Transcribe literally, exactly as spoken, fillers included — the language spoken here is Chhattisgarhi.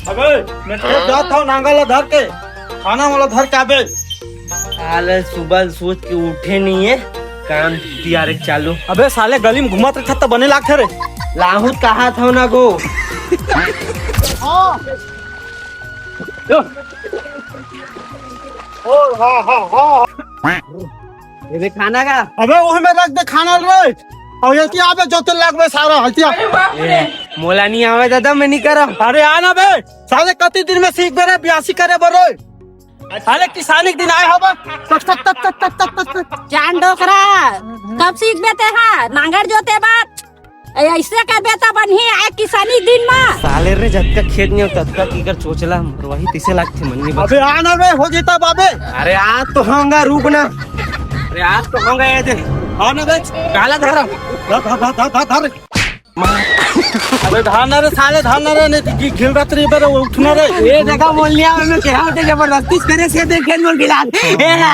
अबे, मैं खेत जात हूँ, नांगल ला धर के, खाना वाला धर के आबे। साले सुबह सोच के उठे नहीं है, काम तियारे चालू। अबे साले, गली में घूमत रखत त बने लागथे रे। लाहूत कहा था ना गो। ये दे खाना का। अबे वही में रख दे खाना रे। और ये क्या अबे जोते लगबे सारा हटिया। ए, मोला नहीं आवे दादा, मैं नहीं करा। अरे आ ना बे, साले कति दिन में सीख बे रे, ब्यासी करे बरो। साले किसानी के दिन आए हो बे। तक, तक, तक। जान डोकरा, कब सीख बे ते हा नांगर जोते बात? ए, ऐसे कर बे त बनही आए किसानी दिन मा। साले रे, जतका खेत में ततका कीकर चोचला, मोर वही तिसे लागथे मन में बस। अबे आ ना बे, हो जेता बाबे। अरे आ तो होंगा, रुक ना। अरे आ तो होंगा, ये दे। आ ना बे। काला धरा। धर, धर, धर, धर, धर। अबे धान रे साले, धान रे, नहीं तो घिल रत रही बे, उठना रे। ये देखा बोल लिया, मैं कहा होते जबरदस्ती करे से देखे नूर गिलास। ए ना।